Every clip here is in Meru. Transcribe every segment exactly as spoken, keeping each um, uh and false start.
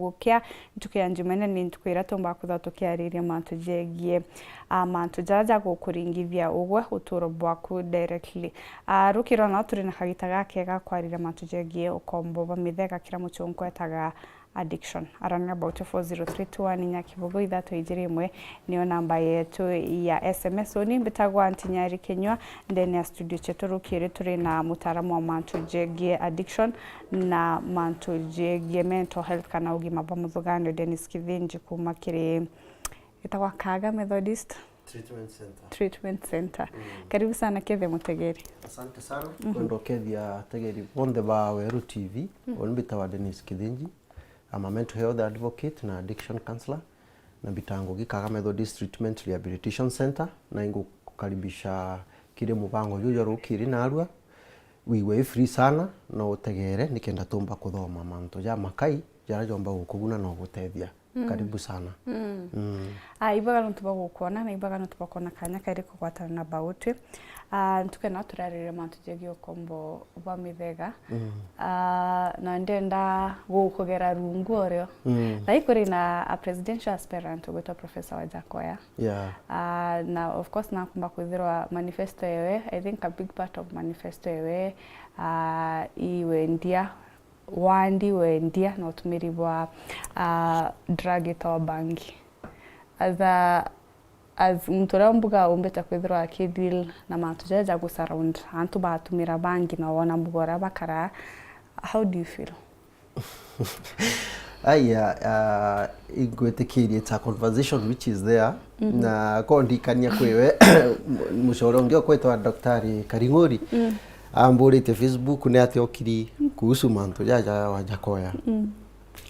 gukia. Ntuku ya Jumanne ni ntuku iria tumba kwithirwa tukiariria mantu jegie, ah, mantu jaria jagukuringithia ugwe uturo bwaku directly. Ah, rukiro no turi na kagita gakega kwariria mantu jegie ukombo bwa mithega, kira muchunku etaga addiction. Arania about four zero three two one, inya kibugu ithatu ijiri imwe niyo namba yetu ya S M S. Uni mbitagwa Ntinyari Kinyua, ndene ya studio chetu rukiri turi na mutaaramu wa mantu jegie addiction na mantu jegie mental health kana ugima bwa muthuganio, Dennis Kithinji kuma kiri gitagwa Kaga Methodist Treatment Center. Treatment Center. Mm. Karibu sana Kethe Mutegeri. Asante sana. Mhm. Kwenda ukethia ategeri bonthe ba Weru T V. Mhm. Uni mbitagwa Dennis Kithinji. I'm a mental health advocate na addiction counselor. Na mbitaga ngugi Kaga Methodist Treatment Rehabilitation Center. Na ingukaribisha kiri mubango juju jwa rukiri narua. Wigwe wi free sana, no utegere nikenda tumba kuthoma mantu ja makai jaria jomba gukuguna na ugutethia. Mm. Karibu sana. Mm. Mm. Ah, ibwega nontu bwa gukwona na ibwega nontu bwa kwona kanya kairi kugwatana na bautwi. Ah, ntuke no turarire mantu jegie ukombo bwa mithega. Mm. Ah, na ndenda gukugera rungu orio. Mm. Na ikuri na a presidential aspirant ugwitwa Professor Wajakoya. Yeah. Ah, na of course nakumba kwithirwa manifesto ewe, I think a big part of manifesto ewe, ah, i wendia wandi, wendia na utumiri bwa, ah, drug itawa bangi. As a, as muntu uria mbuga umbite kwithirwa aki deal na mantu jaja ja gu surround antu batumira bangi na wona mbuga uria bakara, how do you feel? Aya, ah, ingwitikirie it's a conversation which is there. Mhm. Na ko ndikania kwiwe, mucore ungi ukwitwa Daktari Karing'ori, mm, amburite Facebook ni atia okiri kuhusu mantu jaja Wajakoya. Mm.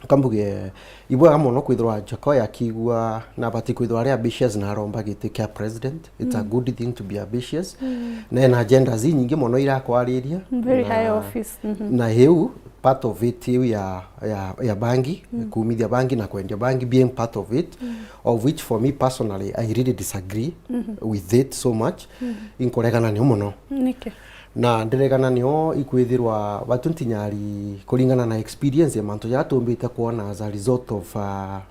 Kambuge, ibwega mono kwithirwa Wajakoya akigua na abati kwithirwa ari ambitious na aromba giti kia president. It's a, mm, good thing to be ambitious. Mm. Na ena agendas inyingi mono irakwariria. Very high office. Mhm. Na iu part of it iu ya, ya, ya bangi, mm, kuumithia bangi na kwendia bangi being part of it, mm, of which for me personally, I really disagree, mhm, with it so much. Mhm. Inkuregana nio mono. Niki? Na ndiregana nio ikwithirwa batu Ntinyari kuringana na experience ya mantu jaria tumbite kwona as a result of, uh,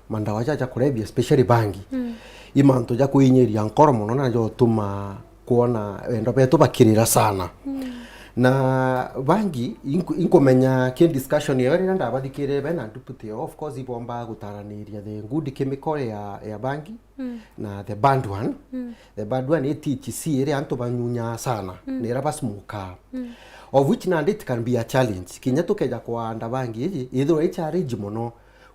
mandawa jaja ja kulevya, especially bangi. Mm. I mantu ja kwinyiria nkoro mono na jotuma kwona wendo betu bakirira sana. Mm. Na bangi, inku-, inkumenya ki discussion iyo riria ndabathikirire be na deputy, of course, ibomba gutaraniria the good chemical ya, ya bangi, mm, na the bad one. Mm. The bad one ni T H C iria antu banyunyaa sana, mm, na iria basmokaa. Mm. Of which nandi it can be a challenge. Kinya tukeja kwanda bangi iji, ithirwa i challenge mono.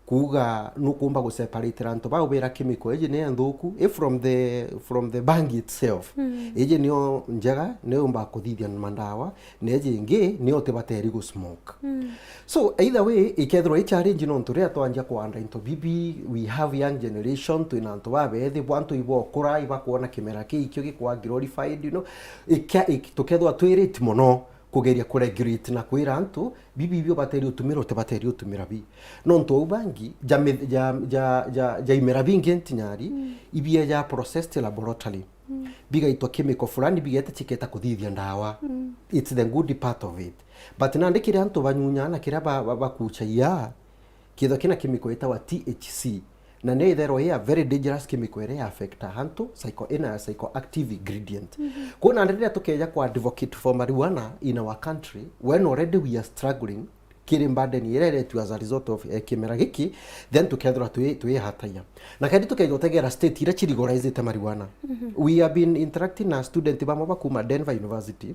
Kuuga nukumba guseparatira antu bau bira chemical iji ni nthuku, i from the, from the bangi itself. Mm. Iji nio njega, nio yumba kuthithia mandawa, na iji ingi nio utibateri gu smoke. Mm. So, either way, ikethirwa i challenge nontu riria twanjia kwanda into bibi, we have young generation, twina antu babethi, bo antu ibokura, ibakwona kimera kii ikio gikwa glorified, you know, ikia-, ik-, tukethirwa twirite mono kugeria kuregulate na kwira antu, bibi ibio bateri utumira, utibateri utumira bi. Nontu au bangi, ja mi-, ja, ja, ja, ja imera bingi Ntinyari, mm, ibieja processed laboratory. Mm. Bigaitwa chemical fulani, bigeta chiketa kuthithia ndawa. Mm. It's the good part of it. But nandi kiria antu banyunyaa na kiria ba, ba, bakuchagia, kithwa kina chemical itawa T H C. Na ni itherwa i a very dangerous chemical iria ya affect antu, psycho-, ina psychoactive ingredient. Mhm. Kwou nandi riria tukeja ku advocate for marijuana in our country, when already we are struggling, kiri burden iria iretue as a result of, eh, kimera giki, then tukethirwa twi, twi hataya. Na kendi tukeja utegera state iria ci legalizite marijuana. Mhm. We have been interacting na student bamwe ba kuma Denver University,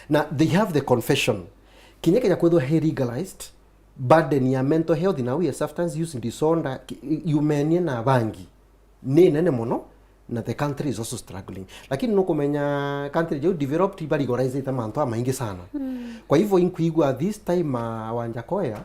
na they have the confession. Kinya keja kwithwa he legalized, burden ya mental health na ya substance use disorder, ki-, yumenie na bangi ni nene mono, na the country is also struggling. Lakini nukumenya country jau developed iba legalizite mantu amaingi sana. Mm. Kwa hivyo inkwigua this time, uh, Wanjakoya,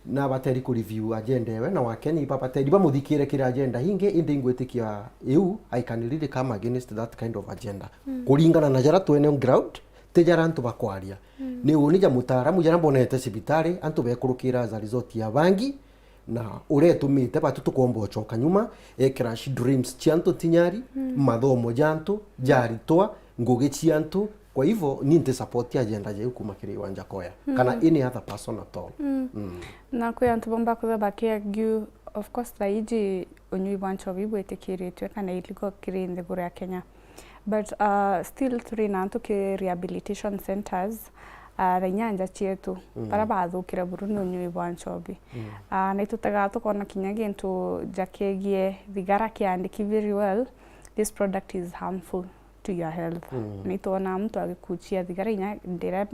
na bateri ku review agenda ewe, na wakeni iba bateri bamuthikire kira agenda ingi, indi ingwitikia iu, I can really come against that kind of agenda. Mm. Kuringana na jara twene on ground, ti jara antu bakwaria. Mm. Ni uni ja mutaaramu jara mbonete cibitari, antu bekurukira as a result ya bangi, na uria itumite batu tukomba ucoka nyuma, e crush dreams cia antu Ntinyari, mm, mathomo ja antu, ja aritwa, ngugi cia antu. Kwa hivyo, ni nti support agenda jau kuma kiri Wanjakoya, kana, mhm, any other person at all. Mm. Mm. Na kwi antu bomba kwithirwa baki argue Of course, thaa iji unyui bwa nchobi bwitikiritwe kana illegal kiri nthiguru ya Kenya. But, uh, still turi na antu ki rehabilitation centers, uh, na inya nja cietu, mm, baria bathukire buru ni unyui bwa nchobi. Mm. Uh, na itutagaa tukona kinya gintu ja kegie thigara kiandiki very well, "This product is harmful to your health." Mm. Ni twona muntu agikuchia thigara inya ndira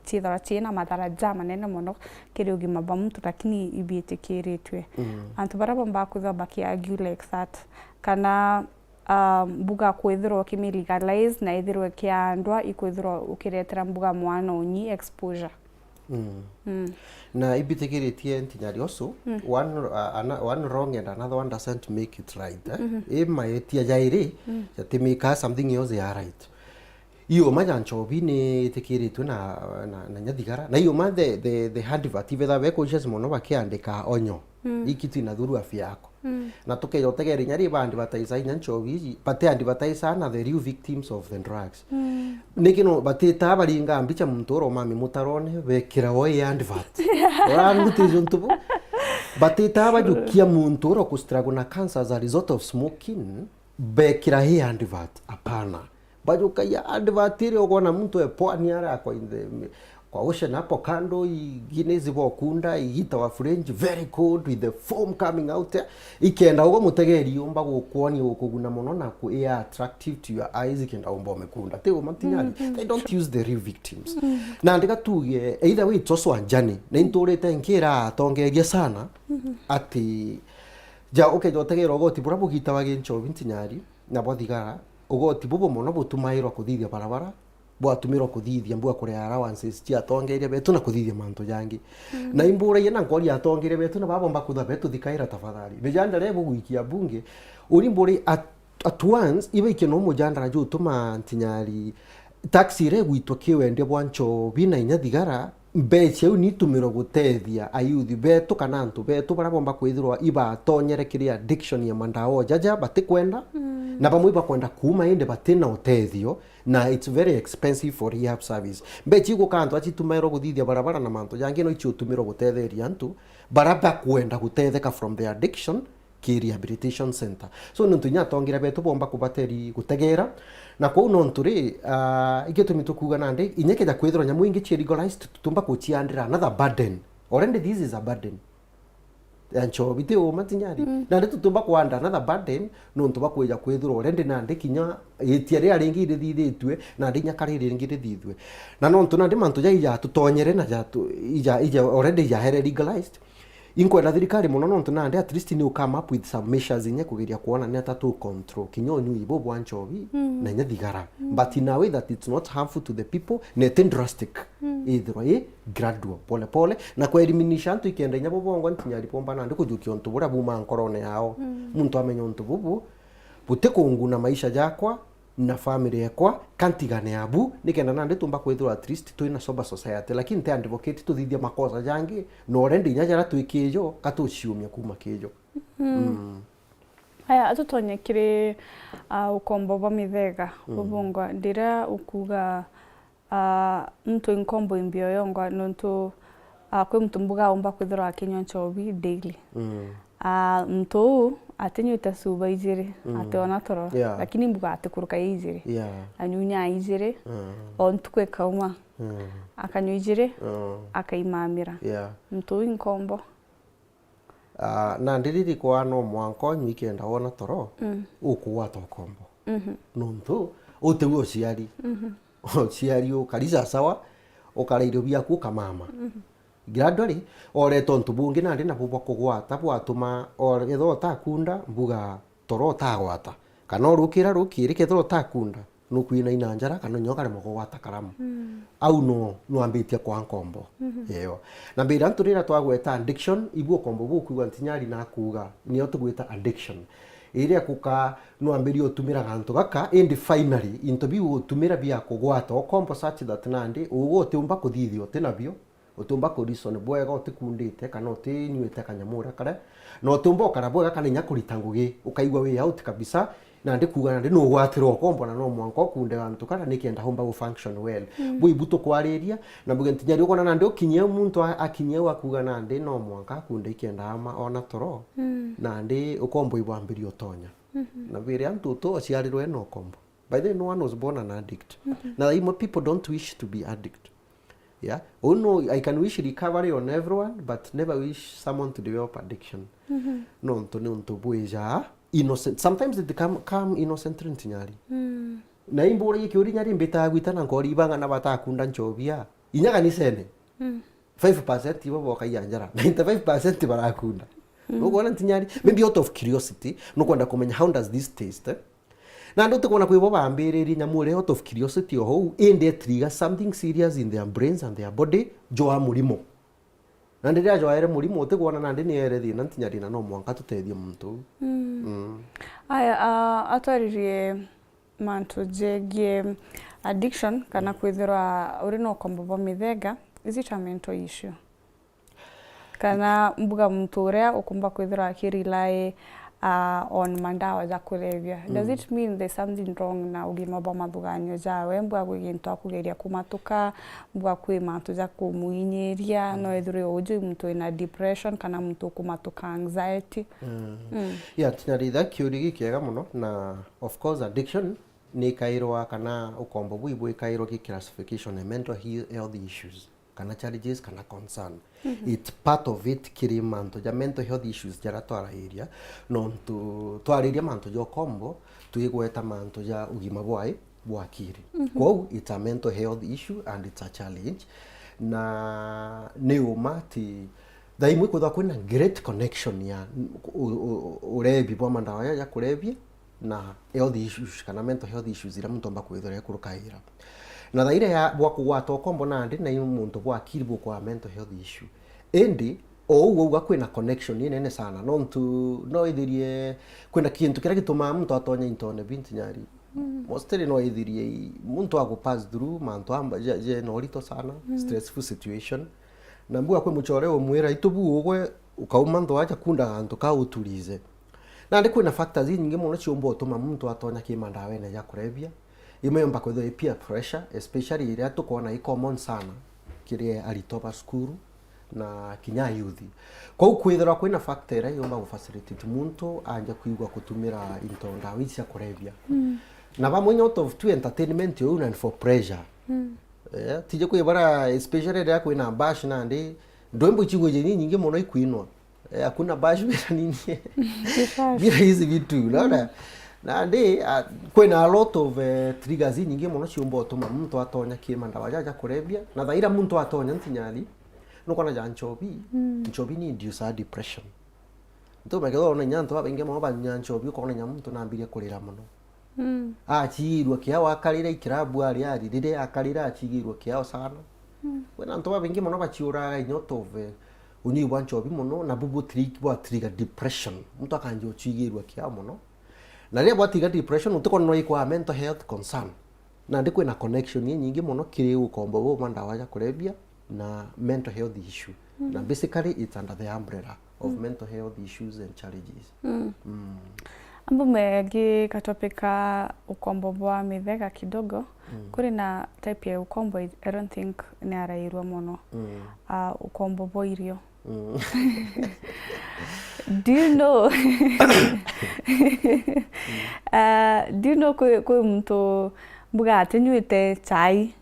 ciithirwa ciina mathara ja manene mono kiri ugima bwa muntu, lakini ibiitikiritwe. Mm. Antu baria bombaa kwithirwa bakiargue like that, kana, um, mbuga kwithirwa ukimilegalize na ithirwe kiandwa ikwithirwa ukiretera mbuga mwana unyi exposure. Mm. Mm. Na ibitikiritie ntinyari usu, mm, one, uh, ana-, one wrong and another one doesn't make it right, eh? Mhm. I maetia jairi, mm, jatimika something else ya right. Iuma ja nchobi ni itikiritwe na, na, na nyathigara. Na iuma the, the, the advert, ibetha be conscious mono bakiandika onyo. Mm. Ii kitu inadhuru afya yako. Mm. Na tukeja utegera inya ri ba advertise inya nchobi iji, bati advertise na the real victims of the drugs. Mm. Niki no batitaa baringa mbicha muntu ura umami mutarone, bekira o i advert. Ura nduti ijo ntubu. Batitaa bajukia muntu ura ku struggle na cancer as a result of smoking, bekira i advert. Apana. Bajukagia advert iria ukwona muntu e pwani aria kwa in the, kwa ocean hapo kando, i Guinness bokunda, igitawa French, very cold with the foam coming out, eh. Ikenda ugo mutegeri umba gukwonia ukuguna mono na ku, i attractive to your eyes, ikenda umba umikunda. Ti uma ntinyari. Mm, mm. They don't use the real victims. Mm. Na ndiga tuge, either way, it's also a journey. Na inturite nkira atongeria sana, mm-hmm, ati, ja, ukeja utegera ugoti buria bugitawa gi nchobi ntinyari, na bwa thigara, ugoti bubu mono butumairwa kuthithia barabara, bwatumirwa kuthithia mbua kuria allowances cia atongeria betu na kuthithia mantu jangi. Mm. Na imburagia na nkoria atongeria betu na babomba kutha betuthikaira tafadhali. Mijandara ibu gwikia bunge, uri mburi at, at once, ibaikia no mujandara jutuma ntinyari taxi iria igwitwa kiwendia bwa nchobi na inya thigara, mbeca iu ni itumirwe gutethia ayuthi betu kana antu betu baria bomba kwithirwa ibatonyere kiri addiction ya mandawa o jaja batikwenda, mm, na bamwe ibakwenda kuuma indi batina utethio, na it's very expensive for rehab service. Mbeca iu guka antu acitumairu guthithia barabara na mantu jangi, no icio utumirwe gutetheria antu baria bakwenda gutetheka from the addiction ki rehabilitation center. So, nontu inya atongeria betu bomba kubateri gutegera, na kwou nontu ri, ah, igitumi tukuuga nandi, inya keja kwithirwa nyamu ingi cie legalized, tutumba kuciandira another burden. Already this is a burden. Ya nchobi ti uma tinyari. Mm. Nandi tutumba kuanda another burden, nontu bakwija kwithirwa already nandi kinya itia riria ringi irithithitue, nandi inya kari ringi rithithue. Na nontu nandi mantu ja ija tutonyere na ja tu, ija, ija already ijahere legalized, inkwenda thirikari mono, nontu nandi at least ni u come up with some measures inya kugeria kuona ni ata tu control kinya unyui bu bwa nchobi, mm, na inya thigara. Mm. But in a way that it's not harmful to the people, na iti drastic. Mm. Ithirwa i gradual, pole pole, na ku eliminate antu ikenda inya bo bongwa ntinyari bomba nandi kujukia untu buria buma nkorone yao. Mm. Muntu amenya untu bubu butikunguna maisha jakwa, na family ekwa, kantigane abu, nikenda nandi tumba kwithirwa at least twina sober society, lakini ti advocate tuthithia makosa jangi, na already inya jaria twi kijo, katuciumia kuma kijo. Mm. Mm. Aya, atutonye kiri, ah, ukombo bwa mithega, mm, bubungwa, ndira ukuga, ah, muntu inkombo imbio yongwa, nontu, ah, kwi muntu mbuga umba kwithirwa akinywa nchobi daily. Mm. Ah, muntu uu atinyuite cuba ijiri, mm, ationa toro, yeah, lakini mbuga atikuruka ya ijiri. Yeah. Anyunya ijiri, mm, o ntuku ikauma. Mm. Akanywa ijiri, mm, akaimamira. Yeah. Muntu uu inkombo. Ah, na ndiriri kwa no mwanka unywi kenda wona toro, mm, ukugwata ukombo. Mhm. Nontu, uti wi uciari. Mhm. Uciari ukari sasawa, ukara irio biaku ukamama. Mhm. Gradually, oreta untu bungi nandi nabu bwa kugwata bwatuma, or-, ethirwa utakunda, mbuga toro utagwata. Kana urukira rukiri, kethirwa utakunda, nukwinaina njara, kana nyo ukaremwa kugwata karamu. Mm. Au no, nwambitie kwa nkombo. Mhm. Eo. Na mbira antu rira twagweta addiction, ibu ukombo bukwigua ntinyari na kuuga, nio tugwita addiction. Iria kuka nwambirie utumira gantu gaka, indi finally, into biu utumira bia kugwata ukombo such that nandi, ugu utiumba kuthithia uti nabio. Utiumba ku reason bwega utikundite kana utinyuite kanyamu uria kare, na utiumba ukara bwega kana inya kurita ngugi, ukaigua way out kabisa, nandi kuuga nandi nugwatire ukombo na no mwanka ukunde gantu kara nikenda umba gu function well. Mm. Bwibu tukwariria, na mbuge ntinyari ukona nandi ukinyie muntu a-, akinyie au akuuga nandi no mwanka akunde ikenda ama ona toro, Mm. nandi ukombo ibwambiria utonya. Mhm. Na biri antu tu aciarirwe na ukombo. By the way, no one was born an addict. Mhm. Na imwe people don't wish to be addict. Yeah. Oh no, I can wish recovery on everyone, but never wish someone to develop addiction. Mhm. Nontu ni untu bwija innocent. Sometimes it come, come innocent ntinyari. Mm. Na imburagia kiuria nyari mbitaga gwita na nkori ibanga na batakunda ncobia. Inya kanisene. Mm. Five percent ibo bokagia njara. Ninety-five percent barakunda. Mm. Nukwona ntinyari? Maybe out of curiosity, nukwenda kumenya how does this taste, eh? Na andu utikwona kwi bo bambiririe nyamu iria out of curiosity o hou, indi etriga something serious in their brains and their body, jwa murimo. Na ndiria ajwaere murimo, utikwona nandi ni ere thina ntinyari na no mwanka tutethie muntu uu. Mm. Mm. Aya, a-, atwaririe mantu jegie addiction kana kwithirwa uri na ukombo bwa mithega, is it a mental issue? Kana mbuga muntu uria ukumba kwithirwa akirely, uh, on mandawa ja kulevya. Does Mm. it mean there's something wrong na ugima bwa mathuganio jawe? Mbuga kwi gintu akugeria kumatuka, mbuga kwi mantu ja kumuinyiria, Mm. no ethirwe uju muntu wina depression kana muntu ukumatuka anxiety. Mm. Mm. Yeah, tinaritha kiuria gikiega muno, na of course addiction ni ikairwa kana ukombo bui bwikairwa ki classification ya mental he-, health issues. Kana challenges, kana concern. Mhm. It's part of it kiri mantu ja mental health issues jaria twarairia, nontu twarairia mantu ja ukombo, twigweta mantu ja ugima bwai bwa akiri. Mhm. Kwou, it's a mental health issue and it's a challenge. Na ni uma ati thaa imwe ikwithwa kwina great connection ya u-, u-, u-, urebi bwa mandawa ja, ja kurebia, na health issues kana mental health issues iria muntu omba kwithira ikurukaira. Na thaira ya bwa kugwata ukombo nandi na i muntu bwa akiri bukwa mental health issue. Indi o uu auga kwina connection inene sana, nontu no ithirie kwina kintu kiria gitumaa muntu atonya intone binti nyari. Mm. Mostly no ithirie i-, muntu agu pass through mantu amba je, je no rito sana, Mm. stressful situation. Na mbua kwi muchore umwira, "Itu bu ugwe ukauma ntho aja kunda gantu ka uturize." Nandi kwina factors inyingi mono ciumba utuma muntu atonya kima ndawene ja kurebia. Imwe yomba kwithirwa i peer pressure, especially iria tukwona i common sana kiri aritwa ba cukuru na kinya youth. Kwou kwithirwa kwina factor iria yumba gu facilitate muntu anja kwigua kutumira into ndawa ici cia kurebia. Mm. Na bamwe out of tu entertainment you and for pleasure. Mm. Eh, tije kwi bara, especially riria kwina bash nandi, ndwimbo icigwije ni nyingi mono ikwinwa. Eh, hakuna bash bila nini. Ni bash. Bila hizi vitu, unaona? Mm. Nandi, ah, kwina a lot of, eh, triggers nyingi mono ciumba utuma muntu atonya kima ndawa ja, ja kurebia. Na thaira muntu atonya ntinyari, nukwona ja nchobi. Mm. Nchobi ni induce a depression. Ntu mekethwa ona inya antu babaingi mono banywa nchobi, ukona inya muntu nambiria kurira mono. Mm. Achigirua kiao akarira ikirabu ari ari, riria akarira achigirua kiao sana. Mm. Kwina antu babaingi mono bachiuraga inya utu of, eh, unywi bwa nchobi mono, na bu butri-, bwa trigger depression. Muntu akanjia uchigirua kiao mono. Na riria bwa trigger depression, utikona no ikwaa mental health concern. Nandi kwina connection inyingi mono kiri ukombo buu bwa ndawa ja kurebia na mental health issue. Mm. Na basically it's under the umbrella of Mm. mental health issues and challenges. Mm. Mm. Ambu megi ka topic ka ukombo bwa mithega kidogo, Mm. kuri na type ya ukombo I, I don't think ni arairwa mono. Mm. Ah, ukombo bwa irio. Mm. Do you know? Ah, do you know kwi, kwi muntu mbuga ati nywite chai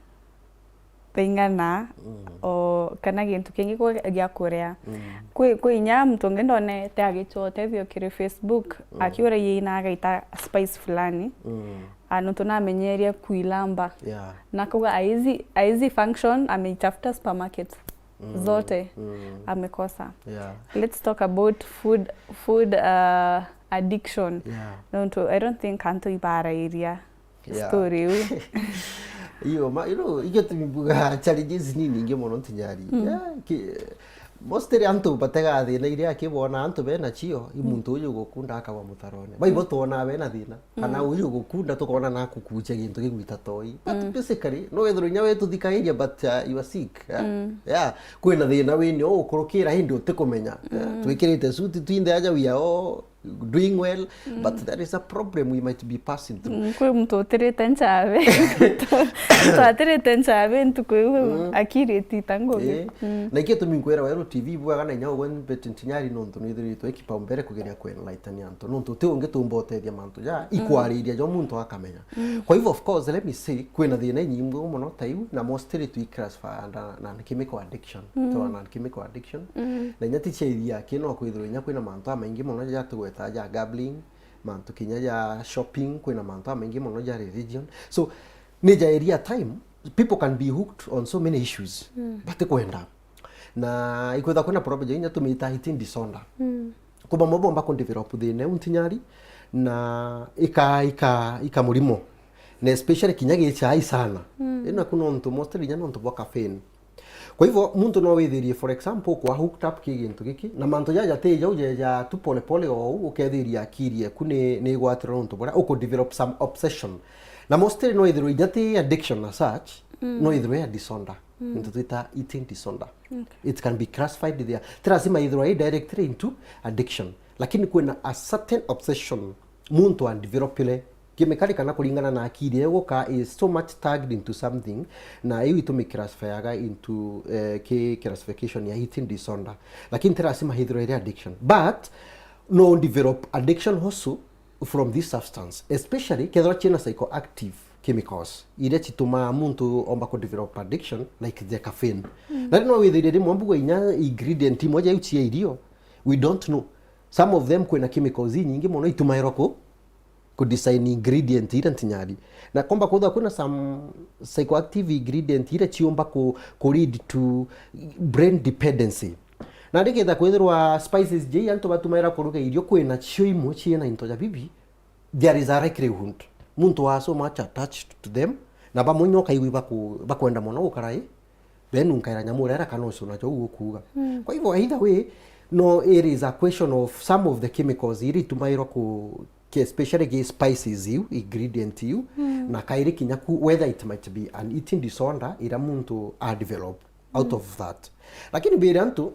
thaing'ana, Mm. o kana gintu kingi kwa-, gia kuria? Mm. Kwi, kwi inya muntu ungi ndonete agichwa utethio kiri Facebook, Mm. akiuragia ina agaita spice fulani. Mm. Ah, nontu namenyeria kuilamba. Yeah. Na akauga aizi, aizi function ameitafuta supermarket. Mm. Zote Mm. amekosa. Yeah. Let's talk about food, food, uh, addiction. Yeah. Nontu I don't think antu ibarairia Yeah. story iu. Iyo, ma, you know, igio tumbuga challenges ni nyingi mono ntinyari. Mm. Yeah, ki-, Mostly antu bategaa thina iria akibona antu bena cio, i muntu uyu gukunda akagwa mutarone. Baibo twonaa bena thina, kana uyu gukunda tukona na kukucia gintu gigwita toi. But basically, no wethirwe inya we tuthikairia, but, uh, you are sick. Yeah. Yeah. Kwina thina wini o ukurukira hindi utikumenya. Yeah. Twikirite suti twinthe aja, we are all doing well, but there is a problem we might be passing through. Mm, kwi muntu utirite nchabe. Twatirite nchabe ntuku iu, akiri itita ngugi. Eh, na ikio tumi nkwira Weru T V ibwaga na inya ugwe Betty Ntinyari nontu nwithiritwe kipaumbele kugeria ku enlighten antu. Nontu ti ungi tumba utethia mantu ja ikwariria jo muntu akamenya. Kwa hivyo, of course, let me say, kwina thina inyingi mono ta iu, na mostly twi classify under non-chemical addiction. So, non-chemical addiction. Na inya ti cia iria aki, no kwithirwa inya kwina mantu amaingi mono ja tugweta ja gambling, mantu kinya ja shopping, kwina mantu amaingi mono ja religion. So, ni ja iria time, people can be hooked on so many issues. Batikwenda. Na ikwitha kwina problem ja inya tumita eating disorder. Kuba mo bomba ku develop thina u ntinyari, na ika, ika, ika murimo. Na especially kinya gichai sana. Ina ku nontu mostly inya nontu bwa caffeine. Kwa hivyo, muntu no withirie, for example, kwa hooked up ki gintu giki, na mantu jaja ti jau jeja tu pole pole o u, ukethiria akiri eku ni, ni igwatirwe nontu buria, uku develop some obsession. Na mostly no ithirwe inya ti addiction as such, no ithirwe ya disorder. Into twita eating disorder. It can be classified there. Ti lazima ithirwe i directly into addiction. Lakini kwina a certain obsession muntu a developile chemically kana kuringana na akiri eguka is so much tagged into something, na iu itumi classifyaga into, eh, ki classification ya eating disorder. Lakini ti lazima hithirwe iri addiction. But no develop addiction also from this substance, especially kethirwa ciina psychoactive chemicals iria citumaa muntu omba ku develop addiction, like the caffeine. Na no withirie rimwe mbuga inya ingredient imwe ja iu cia irio, we don't know. Some of them kwina chemicals inyingi mono itumairwa ku, ku design ingredient iria ntinyari. Na komba kwithirwa kwina some psychoactive ingredient iria ciumba ku, ku lead to brain dependency. Na rikitha kwithirwa spices jei antu batumaira kuruga irio, kwina cio imwe ciina into ja bibi, there is a likelihood muntu wa so much attached to them, na bamwe nyo kaigwi baku-, bakwenda mono gukara i, then unkaira nyamu uria kana ucio nacho uguo kuuga. Kwa hivyo, either way, no, it is a question of some of the chemicals iria itumairwa ku, ki-, especially ki spices iu, ingredient iu, na kairi kinya ku, whether it might be an eating disorder iria muntu a develop out of that. Lakini mbere antu,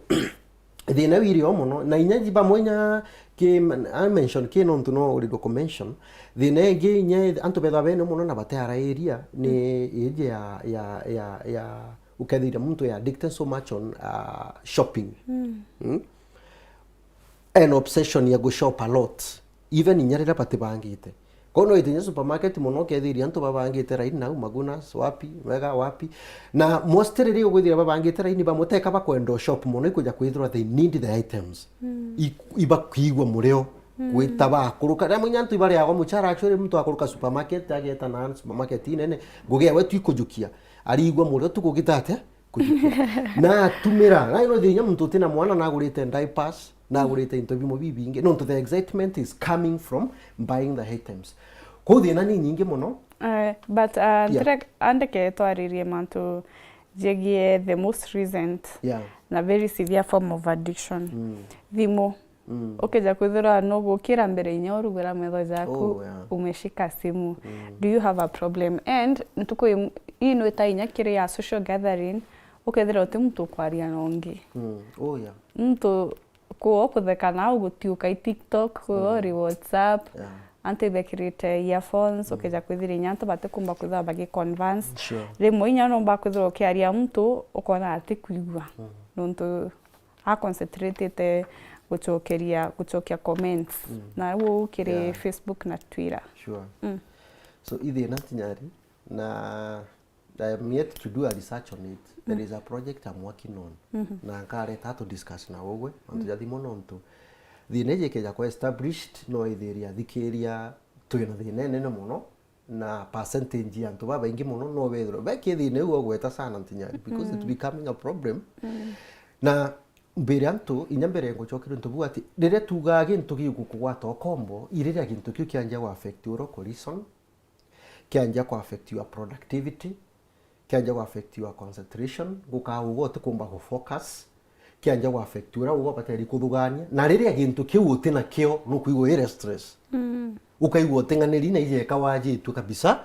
thina iu iri o mono, na inya ji bamwe inya ki, I mention ki nontu no urirwe ku mention, thina ingi inya antu bethwa bene mono na batearairia ni iji ya, ya, ya, ya ukethiria muntu ya addicted so much on, uh, shopping. Mm? An obsession ya gu shop a lot, even inya riria batibangite. Kwou no wite inya supermarket mono, ukethiria antu babangite raini nau, Magunas, wapi, Mega, wapi. Na mostly riria ugwithira babangite raini, bamwe teka bakwenda shop mono, ikuja kwithirwa they need the items. I-, ibakwigua murio, gwita bakuruka. Riria mwinya antu ibariagwa muchara, actually, muntu akuruka supermarket, ageta na supermarket inene, ngugi yawe tu ikujukia. Arigua murio tu kugita atia? Kujukia. Na atumira, na ino thinya muntu utina mwana nagurite diapers, nagurite into bimwe bibingi. Nontu the excitement is coming from buying the items. Kwou thina ni nyingi mono. Eh, but, uh, yeah, ntire-, andeke twaririe mantu jegie the most recent, yeah, na very severe form of addiction. Mm. Thimu. Mm. Ukija kwithirwa nugukira mbere inya urugura metho jaku, oh, yeah, umeshika simu. Mm. Do you have a problem? And ntuku im-, ii nwita inya kiri ya social gathering, ukethira uti muntu ukwaria na ungi. Mm. Oh, yeah. Muntu kuo kutheka na ugutiuka i TikTok, kuo uri WhatsApp, yeah, antu ithekirite earphones, mm, ukija kwithira inya antu batikumba kwithirwa bagiconverse. Sure. Rimwe inya numba kwithirwa ukiaria muntu ukona atikwigua. Mm. Nontu a concentrate-ite gucokeria, gucokia comments. Mm. Na riu kiri, yeah, Facebook na Twitter. Sure. Mm. So, i thina ntinyari, na I am yet to do a research on it. There, mm, is a project I'm working on. Mm-hmm. Na nkareta to discuss na ugwe, mantu, mm, ja thimu nontu. Thina iji ikeja kwa established, no ithiria thikiria twina thina inene mono. Na percentage ya antu babaingi mono no bethirwe be kithina iu ugweta sana ntinyari, because it's, mm, becoming a problem. Mm. Na mbere antu, inya mbere ngucokeria untu buu ati, riria tuugaa gintu gigukugwata ukombo, i riria gintu kiu kianjia gu affect your local reason, kianjia ku affect your productivity, kianjia gu affect your concentration, gukaa uga utikumba gu focus, kianja gwa affect uria ubabateri kuthugania, na riria gintu kiu uti nakio nukwigua wi restless. Mm. Ukaigua uting'aniri na ijeka wajitue kabisa,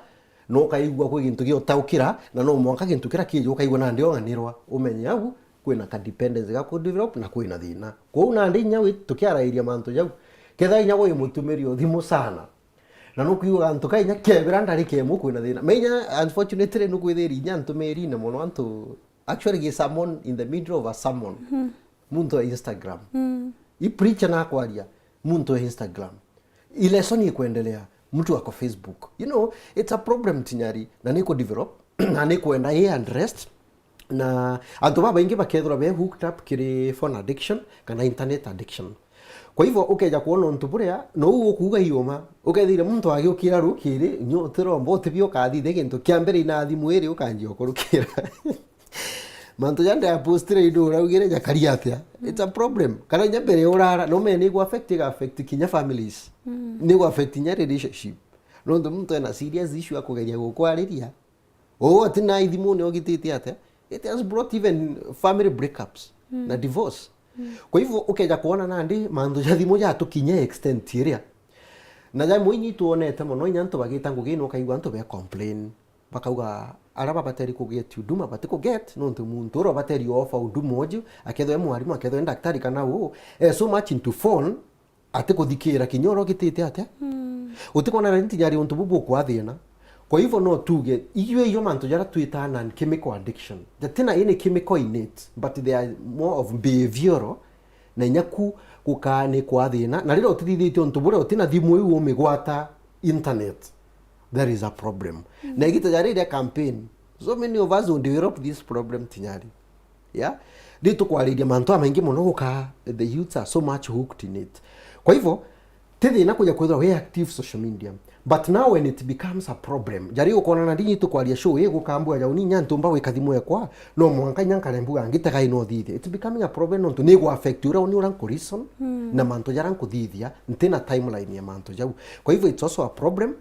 na ukaigua kwi gintu giotaukira, na no mwanka gintu kiria kiji ukaigua nandi ong'anirwa, umenye au kwina ka dependence ga ku develop na kwina thina. Kwou nandi inya wi tukiarairia mantu jau, kethira inya wi mutumiri o thimu sana, na nukwigua gantu ka inya kebira ndarika imwe kwina thina. Menya, unfortunately, nukwithiri inya ntumirine mono antu, actually, gi sermon in the middle of a sermon. Mhm. Muntu wa Instagram. Mm. I preacher na kwaria, muntu wa Instagram. I lesson ikwendelea, mtu ako Facebook. You know, it's a problem, Tinyari, na niku develop, na nikwenda i addressed. Na antu babaingi bakethirwa be hooked up kiri phone addiction kana internet addiction. Kwa hivyo, ukeja kwona untu buria, no u ukuuga iuma. Ukethira muntu agiukira rukiri, nyo utiromba utibio ukathithia gintu kia mbere ina thimu iri ukanjia ukurukira. Mantu ja ndapostire indu uraugire jakari atia? It's a problem. Kana inya mbere urara, no menya ni gu affect, ga affect kinya families. Mm. Ni gu affect inya relationship. Nontu muntu ena serious issue akugeria gukwariria. Uu ati na ithimune ugitite atia? It has brought even family breakups, mm, na divorce. Mm. Kwa hivyo, ukeja kuona nandi mantu ja thimu jatukinya extent iria. Na ja mwinyi tuonete mono, inya antu bagita ngugi ino ukaigua antu be complain. Bakauga, aria babateri kuget huduma, bati kuget, nontu muntu uria ubateri offer huduma uju, akethwa e mwarimu, akethwa e daktari kana uu, e so much into phone, ati kuthikira kinya uria ugitite atia. Mm. Utikwona na ntinyari untu bubu ukwathina. Kwa hivyo no tuge, iyo iyo mantu jaria twitaa non-chemical addiction. Jatina any chemical in it, but they are more of behavioral, na inya ku gukaa ni kwathina. Na riria utithithitie untu buria utina thimu iu umigwata internet, there is a problem. Mm. Na igita ja riria campaign, so many of us will develop this problem, Tinyari. Yeah? Riu tukwariria mantu amaingi mono gukaa, the youths are so much hooked in it. Kwa hivyo, ti thina kuja kwithirwa wi active social media. But now when it becomes a problem, jari ukona na ndinyi tukwaria show ii gukambua jau ni inya ntumba gwika thimu ekwa, no mwanka inya nkarembuga ngitega ino thithia. It's becoming a problem nontu ni gu affect uria uni uria nku reason, mm, na mantu jaria nkuthithia, ntina timeline ya mantu jau. Kwa hivyo it's also a problem.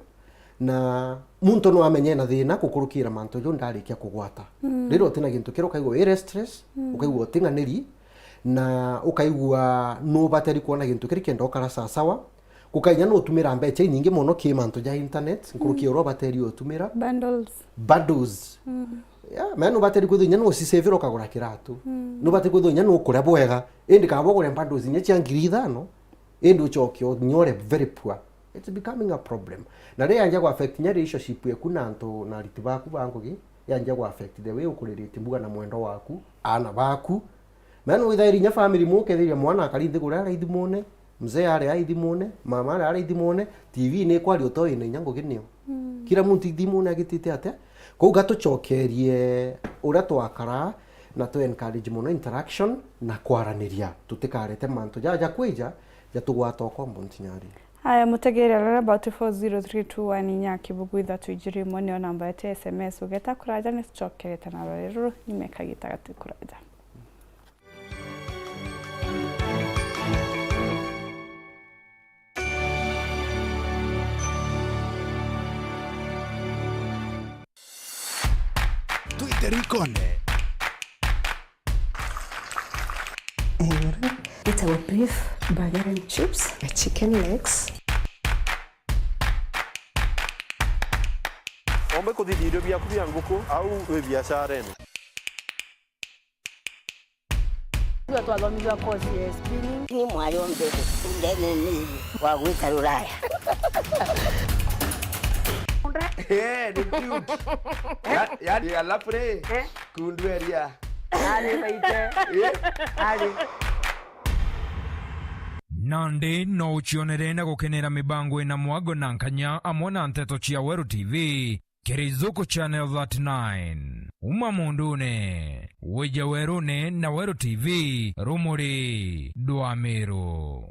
Na muntu no amenye ena thina gukurukira mantu jau ndarikia kugwata. Mm. Riria utina gintu kiria ukaigua wi restless, mm, ukaigua uting'aniri, na ukaigua nubateri kwona gintu kiri kenda ukara sasawa. Gukainya nutumira mbecha inyingi mono ki mantu ja internet, nkuruki, mm, uria ubateri utumira. Bundles. Bundles. Mm. Yeah, mea nubateri kwithirwa inya nucisavira ukagura kiratu. Mm. Nubateri kwithirwa inya nukuria bwega. Indi kaba ugure bundles inya cia ngiri ithano, indi ucoke unyore very poor. It's becoming a problem. Na riria yanja gu affect inya relationship yeku na antu na ariti baku ba ngugi, yanja gu affect the way ukuriritie mbuga na mwendwa waku, aana baku. Mea no withairi inya family imwe ukethiria mwana akari nthiguru aria ithimune, mzee aria ithimune, mama aria ithimune, T V ni ikwaria utoi na inya ngugi nio. Mm. Kila muntu ithimune agitite atia. Kou gatucokerie uria twakara na tu encourage mono interaction na kwaraniria. Tutikarete mantu jaja kwija jatugwata ukombo ntinyari. Aya, mutegeri arara about four zero three two one inya kibugu ithatu ijiri imwe nio namba yetu ya S M S. Ugeta kuraja ni tucokerete na rwari ruru nyuma ya kagita gati kuraja. Twite rikone. Iguru. Itagwo beef, burger and chips, na chicken legs. Ombe kuthithia irio biaku bia nguku au wi biacarene. Tuga twathomithua course ya spinning. Ni mwari o mbere ndene ni wa gwita Ruraya. Eh, ni cute. Ya-, yani, alafu ri, eh? Kundu eria. Ari baite. Eh? Ari. Nandi no ucionere na gukenera mibango ina mwago na nkanya amwe na nteto cia Weru T V. Kiri Zuku Channel thirty-nine. Uma mundune, wija werune na Weru T V, rumuri dwa Meru.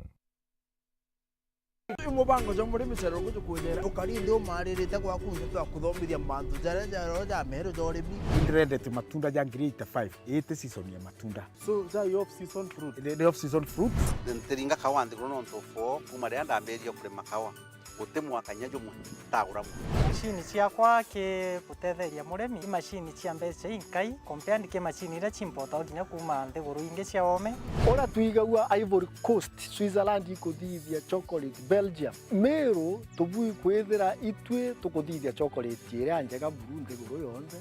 Uyu mubango jwa murimi cerero gujukwithira ukari nthi umaririte gwaku nthi twa kuthomithia mantu jaria jaro ja Meru ja urimi. Ndendete matunda ja ngiri eighty-five, iti season ya matunda. So, ja off season fruit? Ni, ni off season fruit. Ntiringa kawa nthiguru nontu for kuma riria ndambiririe kurima kawa. Guti mwaka inya jumwe ntagura muru. Macini ciakwa ki gutetheria murimi, i macini cia mbeca inkai, compared ki macini iria ciimpotagwa kinya kuuma nthiguru ingi cia oome. Uria twigagua Ivory Coast, Switzerland ikuthithia chocolate, Belgium, Meru tubui kwithira itwi tukuthithia chocolate iria njega buru nthiguru yonthe.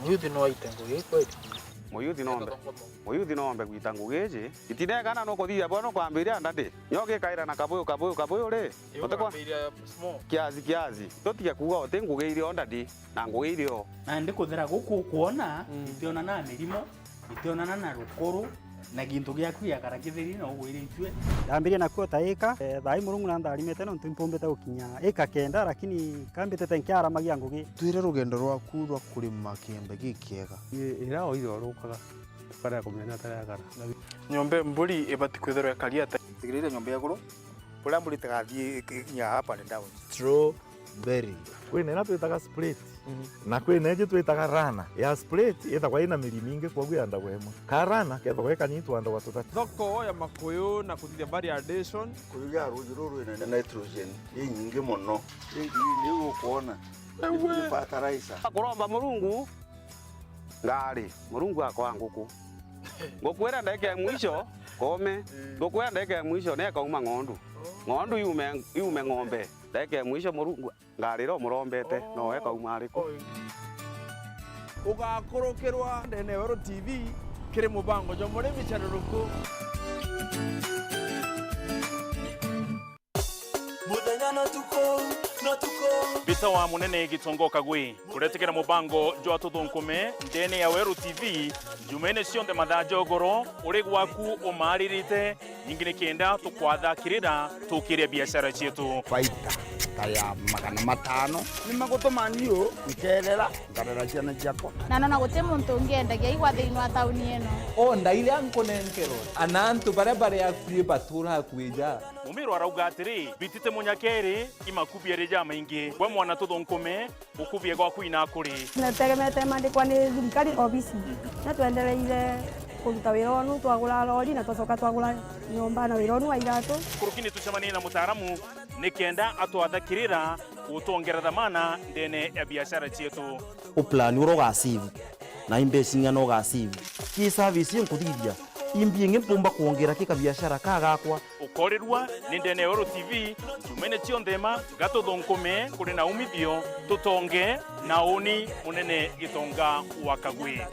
Muyuthi no aite ngugi kweli? Muyuthi no ombe, muyuthi no ombe gwita ngugi iji. Itinegana nukuthithia bwona ukwambiria ndadi. Nyo gikaira na kabuyu, kabuyu, kabuyu ri? Iyo ukwambiria small. Kiasi, kiasi. Tutige kuuga uti ngugi irio ndadi, na ngugi irio. Na ndi kuthera guku ukwona, mm, itionana na mirimo, itionana na rukuru, na gintu giaku giakara kitheri na ugwiritue. Ndambirie nakuo ta ika, eh, thaa ii Murungu na ntharimite nontu impumbite gukinya ika kenda, lakini kambitite nkiaramagia ngugi. Twire rugendo rwaku rwa kurima kiembe gikiega. Ii, ira oire orukaga, ukarea kumenya taria akara. Nyomba mburi ibati kwithirwa ikari ata? Tigirire nyomba ya iguru, kuria mburi itigathii ikinya up and down. Strawberry. Kwina ina twitaga split, mhm, na kwina iji twitaga rana. Ya split ithagwa ina miri mingi, kwoguo yandagwa imwe. Ka rana kethagwa ikanyitwa andagwa tutatu. Thoko ya makuyu na kuthithia variation. Kuyu ya ruuji ruru rwina nitrogen inyingi mono. Ringi niu ukwona. Ewe. Ni fertilizer. Kuromba Murungu, ngari, Murungu akoa nguku. Nguku iria ndagika ya mwisho, kome. Mm. Nguku iria ndagika ya mwisho, ni ikauma ng'ondu. Oh. Ng'ondu iume, iume ng'ombe. Ndagika ya mwisho, Murungu, ngari iria umurombete, oh, no ikauma ariku? Oh. Ugakurukirwa ndene ya Weru T V kiri mubango jwa murimi caruruku. Muthenya na tuku, na tuku. Mbita wa munene Gitonga Kagwe, kuretikira mubango jwa Tuthunkume ndene ya Weru T V, Jumene cionthe mathaa ja ugoro, uri gwaku umaaririte, ningi ni kenda tukwathakirira tukiria biashara cietu. Faida ta ya magana matano. Ni magutuma niu nkerera, nkarera ciana ciakwa. Na nona guti muntu ungi endagia igwa thiini wa tauni ino. O ndaire ankunenkerwa, ana antu baria bari akui batura akui ja. Mumiru arauga atiri, bitite munyakeri, imakubia ri jamaingi. Gwe mwana Tuthunkume, gukubia gwaku inakuri. Netegemete mandikwa ni thirikari obisi. Na twendereire kuruta wira onu, twagura lori na twacoka twagura nyomba na wira onu wa iratu. Kurukini tucemanie na mutaaramu ni kenda atwathakirira gutwongera dhamana ndene ya biashara cietu. Uplan uria ugasave, na imbeca ing'ana ugasave. Ki service inkuthithia, imbi ingi mpumba kwongera ki kabiashara ka gakwa. Ukorirua ni ndene ya Weru T V, njumene cionthe ima, ga Tuthunkume kuri na umithio, tutonge na uni munene Gitonga wa Kagwe.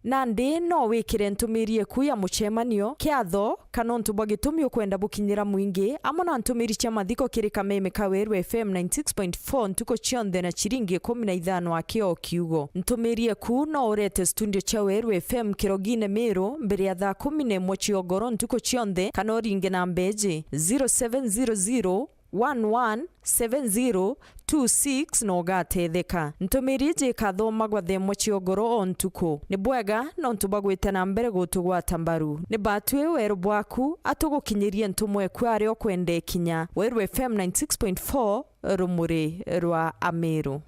Nandi no wikire ntumiri eku ya mucemanio kiatho, kana untu bwa gitumi ukwenda bukinyira mwingi, amwe na ntumiri cia mathiko kiri kameme ka Weru F M ninety six point four ntuku cionthe na ciringi ikumi na ithano aki o kiugo. Ntumiri eku no urete studio cia Weru F M Kirogine Miru mbere ya thaa kumi na imwe cia ugoro ntuku cionthe, kana uringe namba iji, zero seven zero zero, one one seven zero two six na ugatetheka. Ntumiri iji ikathomagwa thaa imwe cia ugoro o ntuku. Ni bwega nontu bwa gwita na mbere gutugwata mbaru. Ni batwi weru bwaku, atugukinyirie ntumwa eku aria ukwenda ikinya. Weru F M ninety six point four, rumuri rwa Amiru.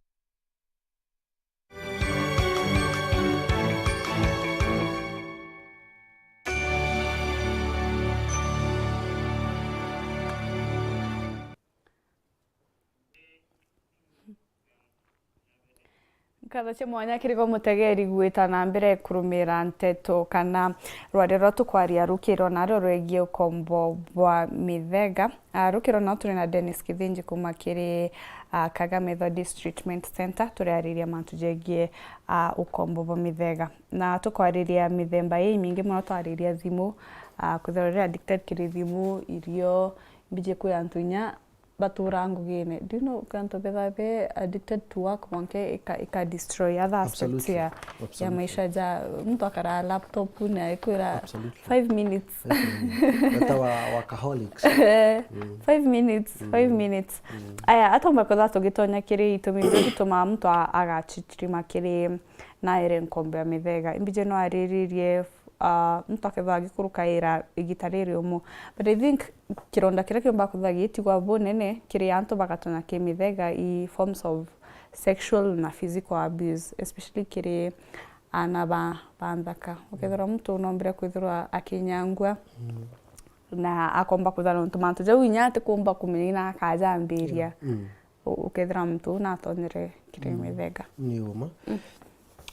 Nkatho cia mwanya kiri gwe mutegeri gwita na mbere kurumira nteto kana rwaria ruria tukwaria rukirwa nario rwegie ukombo bwa mithega. Ah, rukirwa nao turi na Dennis Kithinji kuma kiri, ah, Kaga Methodist Treatment Center, turiariria mantu jegie, ah, ukombo bwa mithega. Na tukwariria mithemba imingi muno, twariria thimu, ah, kwithirwa uri addicted kiri thimu, irio, mbiji kwi antu inya batura ngugine. Do you know, kwi antu bethaa be addicted to work, mwanka ika, ika destroy other aspects ya, ya maisha ja muntu akaraa laptop na ikwira five minutes. Absolutely. Absolutely. Bata wa workaholics. Eh, five minutes, five minutes. Aya, atomba kwithirwa tugitonya kiri itumi iria itumaa muntu a-, agachichirima kiri naere nkombo ya mithega. Imbiji no ariririe, ah, muntu akethirwa agikurukaira igita riri umu. But I think kironda kiria kiumba kwithirwa giitigwa bunene kiri antu bagatonya ki mithega i forms of sexual na physical abuse, especially kiri aana ba, ba nthaka. Ukethirwa muntu nombire kwithirwa akinyangua, Na akomba kwithira nontu mantu jau inya atikumba kumenya ina akajambiria. Mm. U-, ukethira muntu uu natonyere kiri Mm. mithenga. Ni uma. Mm.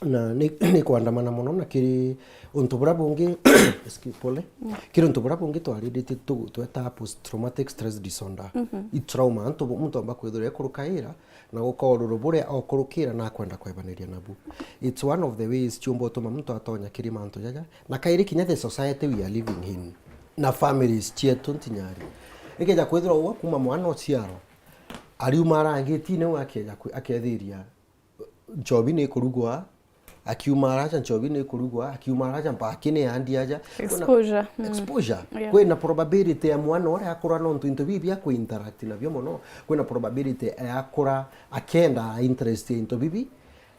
Na ni, ni kwandamana mono na kiri untu buria bungi, excuse, pole. Mm. Kiri untu buria bungi twariritie tu-, tweta post traumatic stress disorder. Mhm. I trauma, antu bu-, muntu amba kwithirwa ekurukaira, na gukorwa ruru buria okurukira na akwenda kwebaniria nabu. It's one of the ways ciumba utuma muntu atonya kiri mantu jaja. Na kairi kinya the society we are living in, na families cietu ntinyari. Ikeja kwithirwa ugwe kuma mwana uciarwa, ariuma arangitine u akeja kwi-, akethiria nchobi ni ikurugwa, akiuma araja nchobi ni ikurugwa, akiuma araja mpaki ni yandi aja. Kwina Exposure. Mm. Exposure. Yeah. Kwina probability ya mwana uria akura nontu into bibi bia ku interact nabio mono. Kwina probability ya akura akenda interest ya into bibi.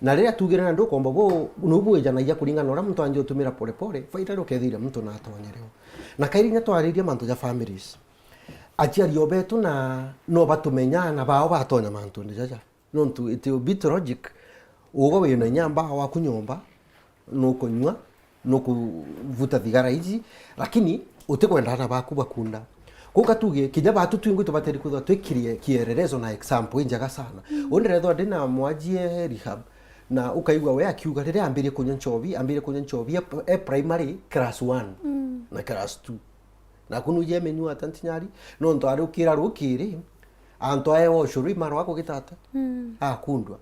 Na riria tugire na ndukomba bu, nubu wijanagia kuringana na uria muntu anje utumira pole pole, faida riu ukethira muntu natonyereo. Na kairi nya twariria mantu ja families. Aciari o betu na no batumenya na bao batonya mantune jaja. Nontu it will beat logic, ugwe wina inya mbaa waku nyomba, nukunyua, nukuvuta thigara iji, lakini utikwenda ana baku bakunda. Kou katuge, kinya batu twingwi tubateri kwithirwa twi kirie-, kielelezo na example injega sana. Mm. Undi rethwa ndi na mwajie rehab, na ukaigua we akiuga, riria ambirie kunywa nchobi, ambirie kunywa nchobi e, e primary class one Mm. na class two. Naku nuji emenyua ata ntinyari? Nontu ari ukira rukiri, antu aewa ucuru i marwa kugita ata? Mm. Akundwa.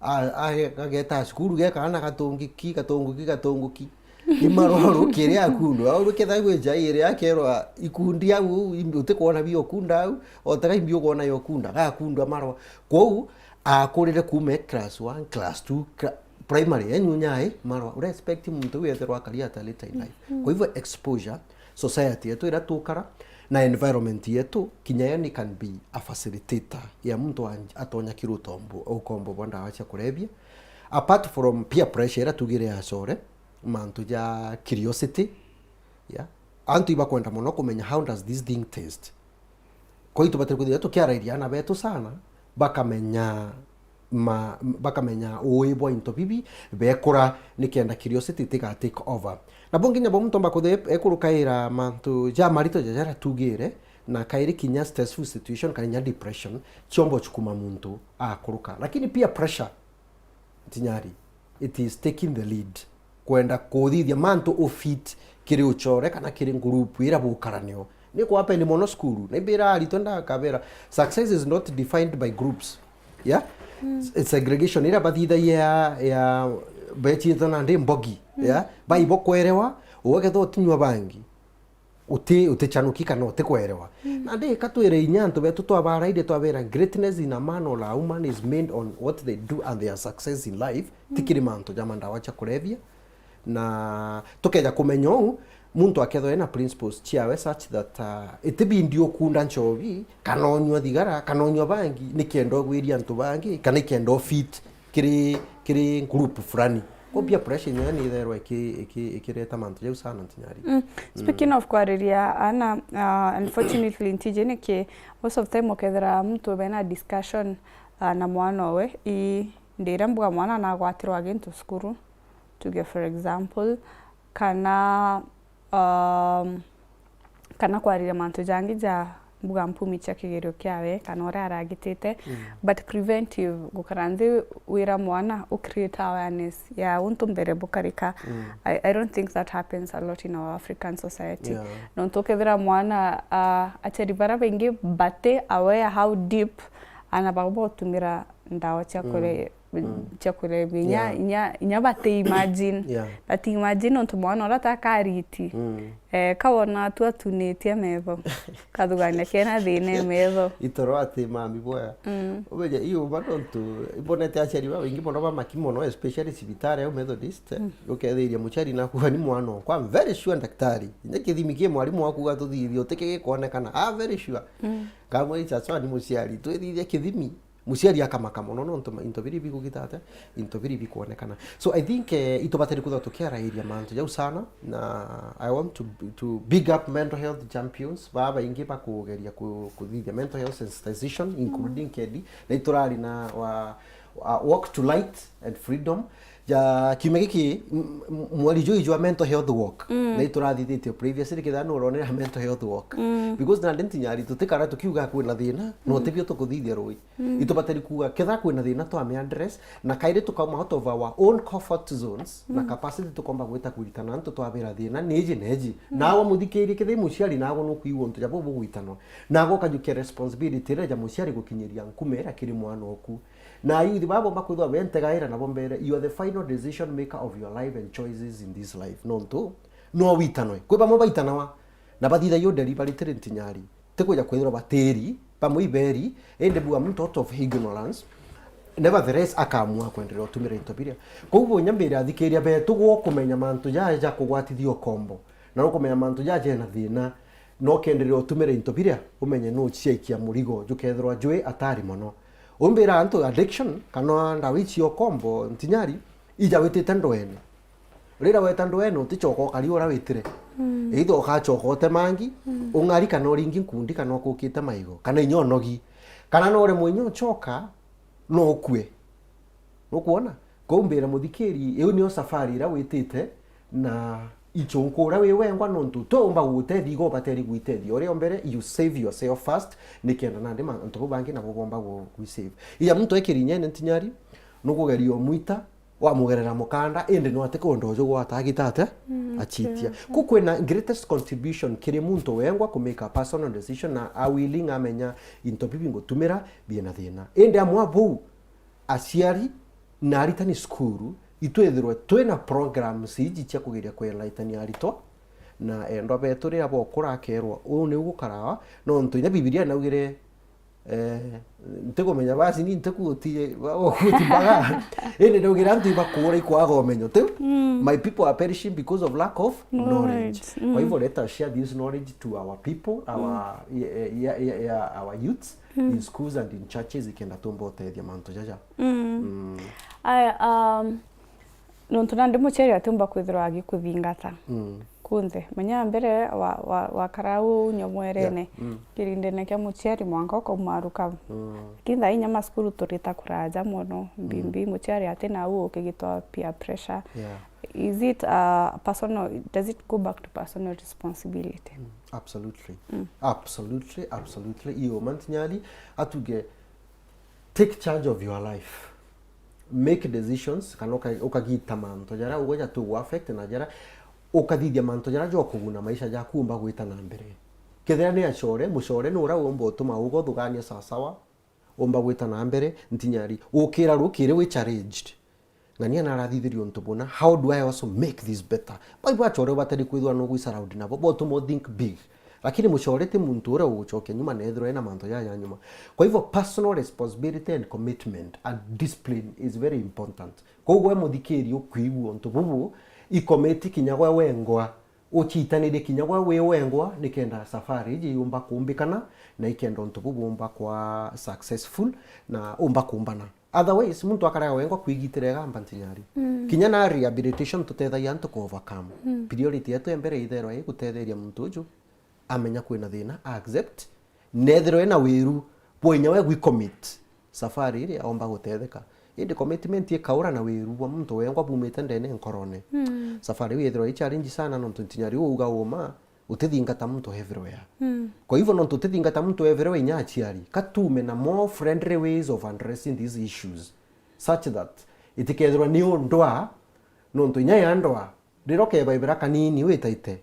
A-, a-, ageta cukuru ge kaana gatungi ki, gatungu ki, gatungu ki. I marwa rukiri akundwa. Au ruketha gwi nja iri akerwa ikundi au, imbi utikwona bi ukunda au, o ta ga imbi ukwona yo ukunda, gakundwa marwa. Kwou, akurire kuma e class one, class two, cla-, primary, e nyunya ai, marwa. Ura expect muntu uu ethirwa akari ata later in life? Mm. Kwa hivyo exposure, society yetu ira tukara, na environment yetu, kinya yo ni can be a facilitator ya muntu wa-, atonya kiri utombo, ukombo bwa ndawa cia kulevya. Apart from peer pressure ira tugire ya core, mantu ja curiosity, yeah. Antu ibakwenda mono kumenya how does this thing taste. Kwa hiyo tubatiri kwithira tukiarairia ana betu sana, bakamenya ma-, bakamenya ui bwa into bibi, bekura nikenda curiosity tiga take over. Na bungi nyabo muntu omba kwithira e-, ekurukaira mantu ja marito ja jaria tugire, na kairi kinya stressful situation, kana inya depression, ciomba chukuma muntu akuruka. Lakini peer pressure, ntinyari, it is taking the lead. Kwenda kuthithia mantu u fit kiri ucore kana kiri ngurupu ira bukara nio. Ni ku happen mono cukuru. Na imbira aritwa ndakabera, success is not defined by groups. Yeah? Mm. S-, segregation ira bathithagia ya, ya bechitwa na ndi mbogi. Mm. Yeah? Bai bokwerewa, ugakethwa utinywa bangi. Uti-, utichanuki kana utikwerewa. Mm. Na ndi ka twire inya antu betu twabaraire twabera, greatness in a man or a woman is made on what they do and their success in life, ti Mm. kiri mantu ja mandawa cha kulevya. Na tukeja kumenya uu, muntu akethwa ena principles ciawe such that, uh, itibindi ukunda nchobi, kana unywa thigara, kana unywa bangi, nikenda ugwiria antu bangi, kana ikenda u fit kiri, kiri group fulani. Kwa peer pressure nyayo ni itherwa iki-, iki-, ikireta mantu jau sana ntinyari. Mm. Speaking of kwariria ana, uh, unfortunately ntiji niki, most of time ukethira muntu bena discussion, uh, na mwana owe, i ndira mbuga mwana nagwatirwa gintu cukuru, tuge for example, kana, um, kana kwariria mantu jangi ja mbuga mpumi cia kigerio kiawe, kana uria aragitite. Mm. But preventive, gukara nthi wira mwana, u create awareness ya untu mbere bukarika. Mm. I, I don't think that happens a lot in our African society. Yeah. Nontu ukethira mwana, ah, aciari bara baingi bati aware how deep ana bau botumira ndawa cia Mm. kule-, Mm. cia kulevya, inya, Yeah. inya, inya bati imagine. Yeah. Bati imagine untu mwana uria atakariti. Mm. Eh, kawona tu atunitie metho. Kathugania kena thina e metho. Itoro ati mami boya. Mm. Umenye, iyo bado ntu, ibonete aciari babaingi mono bamaki mono, especially cibitari au Methodist. Mm. Ukethiria muciari nakuga ni mwana okwa. I'm very sure daktari. Inya kithimi ki mwarimu waku gatuthithia, utikigikuonekana. I'm very sure. Mm. Kamwe ichachwa ni muciari. Twithithia kithimi. Muciari akamaka mono nontu ma-, into biri bigugita atia? Into biri bikwonekana. So I think, eh, itubatiri kwithirwa tukiarairia mantu jau sana, na I want to, to big up mental health champions, baa baingi bakugeria ku-, kuthithia mental health sensitization, including Mm. Kedi, na iturari na wa, wa Walk to Light and Freedom, Ja kiumia giki, m-, m-, mweri juu jwa mental health walk. Mm. Na iturathithitie previously, kethira nuronera mental health walk. Mm. Because nandi ntinyari tutikara tukiuga kwina thina, no mm, tibio tukuthithia rui. Mm. Itubatari kuuga, kethira kwina thina twame address, na kairi tukauma out of our own comfort zones, na mm, capacity tukomba gwita kuritana antu twabira thina, niji neji. Mm. Nawe muthikirie, kethira muciari nawe nukwigua untu ja bubu bugwitanwa. Nawe ukajukia responsibility iria ja muciari gukinyiria nkume iria kiri mwana oku. Na youth babo bakwithwa bentegaira nabo mbere, you are the final decision maker of your life and choices in this life. Nontu, no witanwe. Kwi bamwe baitanawa, na bathithagia u deliberately ntinyari. Ti kwija kwithirwa batiri, bamwe iberi, indi bua muntu out of ignorance, nevertheless, akaamua kwenderea utumira into biria. Koguo nyambire athikiria betu gwo kumenya mantu jaja ja kugwatithia ukombo, na no kumenya mantu jaja jena thina, no kenderea utumira into biria, umenye no ciaikia murigo, jukethirwa jwi atari mono. Umbira antu addiction, kana ndawa ici cia ukombo, ntinyari, ija witite ndwene. Rira weta ndwene, uticoka ukari ura witire. Mm. Either ukacoka utemangi, mm, ung'ari kana uringi nkundi kana ukukite maigo, kana inya unogi. Kana no uremwe inya ucoka, no ukue. Nukwona? Kou mbira muthikiri, iu niyo safari iria witite, na ichunku uria wi wengwa nontu to umba gutethia igo ubateri gwitethia. Uria mbere, you save yourself first, nikenda nandi ma-, antu bau bangi nabo bomba gu-, gwi save. Iya muntu ekiri inyene ntinyari, nukugeria umwita, wamugerera mukanda, indi no ati kundu uju gwata agita atia? Mm, achitia. True. Ku kwina greatest contribution kiri muntu wengwa ku make a personal decision na a willing amenya into bibi ngutumira biena thina. Indi amwe bau, aciari na aritani cukuru, itwithirwe twina programs iji cia kugeria ku enlighten aritwa na endwa betu riria bokura akerwa, uu niu gukarawa, nontu inya Bibilia inaugire, eh, ntikumenya basi ni ntiku uti, uti mbaga. Indi ndaugire antu ibakura ikwaga umenyo, tiu? Mm. My people are perishing because of lack of knowledge. Knowledge. Mm. Kwa hivyo, let us share this knowledge to our people, our, mm, yeah, yeah, yeah, yeah, our youths, mm, in schools and in churches, ikenda tumba utethia mantu jaja. Mm. Mm. Aya, um, nontu nandi muciari atiumba kwithirwa agikuthingata, mm, kunthe. Menya mbere wa, wa, wakara uu nyomwerene, yeah, mm, kirindene kia muciari mwanka ukaumaruka. Mm. Lakini thaa inya macukuru turita kuraja mono, mm, mbimbi, muciari ati nau ukigitwa peer pressure. Yeah. Is it a personal, does it go back to personal responsibility? Mm, absolutely. Mm. Absolutely, absolutely. Iyo mantinyari atuge, take charge of your life. Make decisions, kana uka-, ukagita mantu jaria ugweja tu gu affect na jaria ukathithia mantu jaria jokuguna maisha jaku umba gwita na mbere. Kethira ni acore, mucore ni uria umba utuma uga uthugania sawasawa, umba gwita na mbere, ntinyari, ukira rukiri wi challenged. Ng'ania narathithirie untu buna, how do I also make this better? Bai bachore batari kwithwa no gwi surround nabo, botuma think big. Lakini mucore ti muntu uria ugucokia nyuma na ethirwa ena mantu jaja nyuma. Kwa hivyo, personal responsibility and commitment and discipline is very important. Koguo we muthikiri ukwigua untu bubu, i commit kinya gwe wengwa, uchitanire kinya gwe wi wengwa, nikenda safari iji yumba kumbikana, na ikenda untu bubu umba kwa successful, na umba kumbana. Otherwise, muntu akaraga wengwa kwigitira igamba ntinyari. Mm. Kinya na rehabilitation tutethagia antu ku overcome. Mm. Priority yetu ya mbere itherwa igutetheria muntu uju amenya kwina thina, a accept, nethirwa ena wiru bwa inya we gwi commit, safari iria aumba gutetheka. Indi commitment ikaura na wiru bwa muntu wengwa bumite ndene nkorone. Mm. Safari iu yethirwa i challenge sana, nontu ntinyari uuga uma, utithingata muntu everywhere. Mm. Kwa hivyo, nontu utithingata muntu everywhere, inya aciari, ka tume na more friendly ways of addressing these issues, such that itikethirwa ni undwa, nontu inya ya ndwa, riria ukebaibira kanini witaite,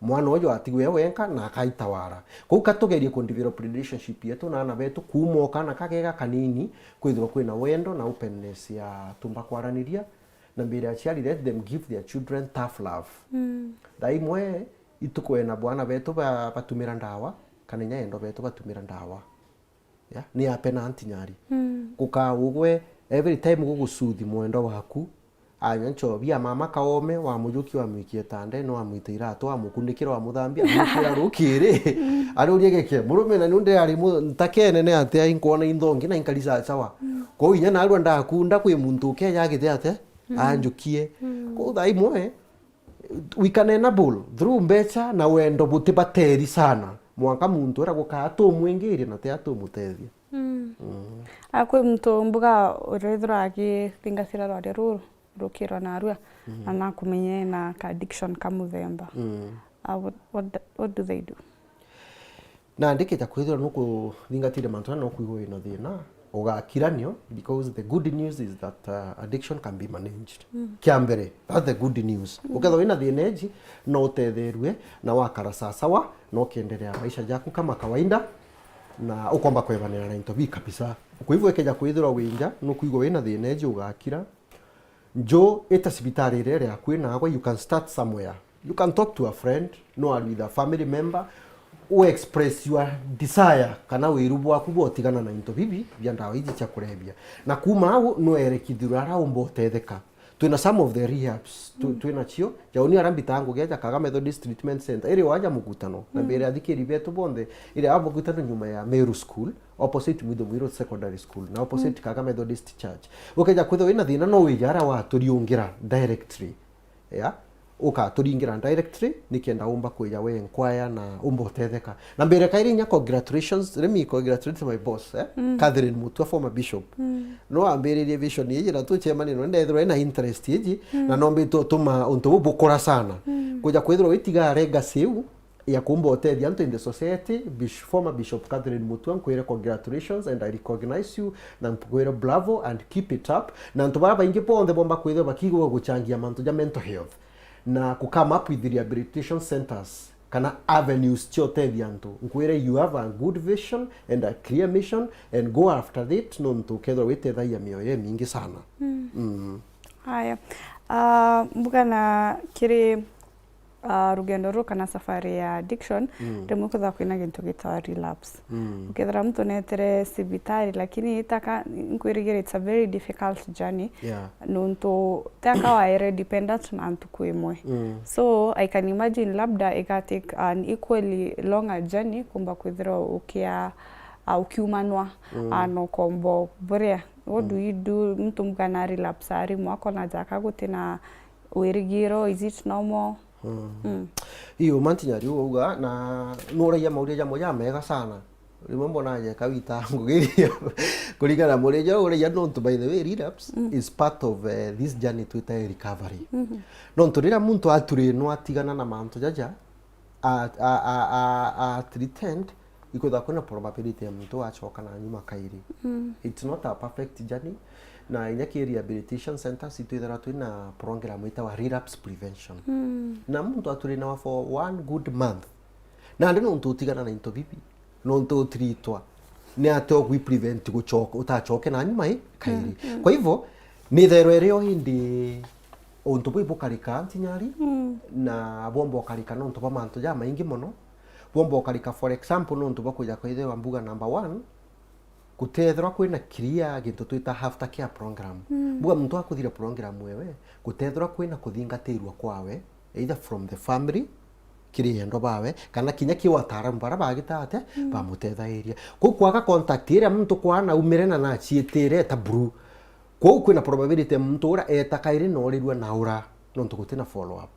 mwana uju atigwe e wenka na akaitawara. Kou ka tugerie ku develop relationship yetu na aana betu kuuma o kana kagega kanini, kwithirwa kwina wendo na openness ya tumba kwaraniria, na mbere ya aciari, let them give their children tough love. Mm. Thaa imwe, itukwena bwana betu ba-, batumira ndawa, kana inya endo betu batumira ndawa. Ya, ni apena ntinyari. Mm. Gukaa ugwe, every time gugucuthi mwendwa waku, anywa nchobi ya mama kaome, wamujukia, wamwikia tande, no amwite iratu, wamukunikira, wamuthambia, amwikira rukiri. Mm. Arurie geke, murume na niunde ari mu-, ntakene ni atia inkwona inthongi na inkari sawa. Mm. Kwou inya narua ndakunda kwi muntu ukeja agite atia? Mm. Anjukie. Mm. Kwou thaa imwe, we can enable through mbeca na wendo buti bateri sana. Mwanka muntu uria gukaa tumwingiria na ti atumutethia. Mm. Mm. A, kwi muntu mbuga urethirwa agithingatira rwaria ruru. rukirwa narua, na nakumenya ena ka addiction ka muthemba. Ah, what, what, what do they do? Na ndikija kwithirwa nukuthingatire mantu na nukwigua wina thina, ugakira nio, because the good news is that, uh, addiction can be managed. Kia mbere, that's the good news. Ukethirwa wina thina iji, no utetherue na wakara sasawa, na ukiendelea maisha jaku kama kawaida, na ukomba kwebanira na into bi kabisa. Kwa hivyo, ikija kwithirwa winja nukwigua wina thina iji, ugakira, nju ita cibitari iria iri akui naagwe, you can start somewhere. You can talk to a friend, no, with a family member, u express your desire kana wiru bwaku bwa utigana na into bibi bia ndawa iji cia kurebia. Na kuma au, no erekithirwe aria umba utetheka. Twina some of the rehabs, twi-, twina cio, jauni aria mbitaa ngugi ja Kaga Methodist Treatment Center, iri o aja Mugutano, na mbere athikiri betu bonthe, iri a Mugutano nyuma ya Meru School, opposite Mwithu Mwiru Secondary School, na opposite Kaga Methodist Church. Ukeja kwithirwa wina thina, no wije aria waturiungira directly. Yeah? Ukaturingira directly, nikenda umba kwija we inquire na umba utetheka. Na mbere kairi inya congratulations, let me congratulate my boss, eh? Catherine Mutua, former bishop. No ambiririe vision iji, na tucemania no ndethirwa ina interest iji, na nombite utuma untu bu bukura sana. Kuja kwithirwa witiga legacy iu, ya kumba utethia antu in the society, Bish-, former Bishop Catherine Mutua, nkwire congratulations and I recognize you, na nkwire bravo and keep it up. Na antu baria baingi bonthe bomba kwithirwa bakigwa guchangia mantu ja mental health na ku come up with rehabilitation centers kana avenues cia utethia antu, nkwire you have a good vision and a clear mission and go after it, nontu ukethirwa witethagia mioyo imingi sana. Mm. Haya. Ah, mbuga na kiri ah, rugendo ruu kana safari ya addiction, rimwe kwithirwa kwina gintu gitawa relapse. Ukethira muntu netere cibitari, lakini itaka, nkwirigira it's a very difficult journey. Yeah. Nontu teka waere dependent na ntuku imwe. So I can imagine labda iga take an equally longer journey kumba kwithirwa ukia, ah, ukiumanwa, ah, na ukombo buria. What do you do? Muntu mbuga na relapse ari mwaka na jaka gutina wirigiro, is it normal? Mm. Iyo mantinya riu uga na nuragia mauria jamwe jamega sana. Rimwe mbona jeka wita ngugiria kuringana na muria jo uragia nontu, by the way, relapse is part of, eh, this journey twita recovery. Nontu riria muntu aturinwa atigana na mantu jaja, a, a, a, a, a treated, ikwithirwa kwina probability ya muntu wachoka na nyuma kairi. It's not a perfect journey. Na inya ki rehabilitation centers itwithirwa twina program itawa relapse prevention. Na muntu aturinawa for one good month. Nandi nontu utigana na into bibi, nontu utiritwa, ni atia ugwi prevent guchoka, utachoke na nyuma i kairi. Kwa hivyo, ni therwa irio indi untu bui bukarika ntinyari, na bwomba ukarika nontu bwa mantu jamaingi mono. Bwomba ukarika, for example, nontu bwa kwija kwithirwa mbuga number one, gutethirwa kwina clear gintu twita after care program. Mbuga muntu akuthira program ewe, gutethirwa kwina kuthingatirwa kwawe, either from the family, kiri endwa bawe, kana kinya ki wataaramu bara bagita atia, bamutethairia. Kwou kwaga contact iria muntu kwaa naumire na naciitire eta buru. Kwou kwina probability muntu uria eeta kairi na urirua na ura, nontu gutina follow up.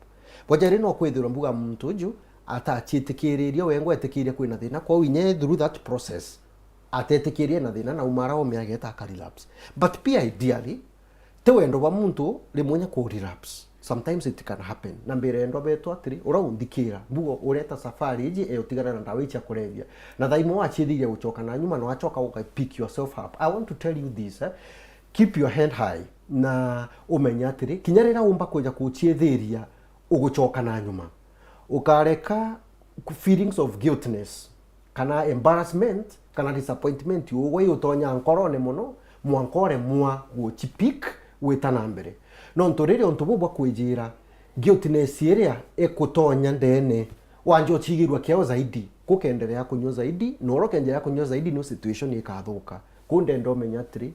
Bwa jairi no kwithirwa mbuga muntu uju ataciitikiririe wengwa etikirie kwina thina, kwou inya through that process, atetikirie na thina na umara ome ageta aka relapse. But pia ideally, ti wendo bwa muntu rimwe nya ku relapse. Sometimes it can happen. Na mbere endwa betu atiri, ura unthikira, mbugo ureta safari iji e utigana na ndawa icia kurevia. Na thaa imwe waciithiria guchoka na nyuma na wachoka uka pick yourself up. I want to tell you this, eh? Keep your head high. Na umenye atiri, kinya riria umba kwija kuciithiria uguchoka na nyuma, ukareka feelings of guiltness, kana embarrassment, kana disappointment, ugwe iutonya nkorone mono, mwanka uremwa guchipik gwita na mbere. Nontu riria untu buu bwa kwijira, guiltness iria ikutonya ndene, wanja uchigirua kiao zaidi, kukendelea kunyua zaidi, na uria ukendelea kunyua zaidi, no situation ikathuka. Kuu ndenda umenye atiri,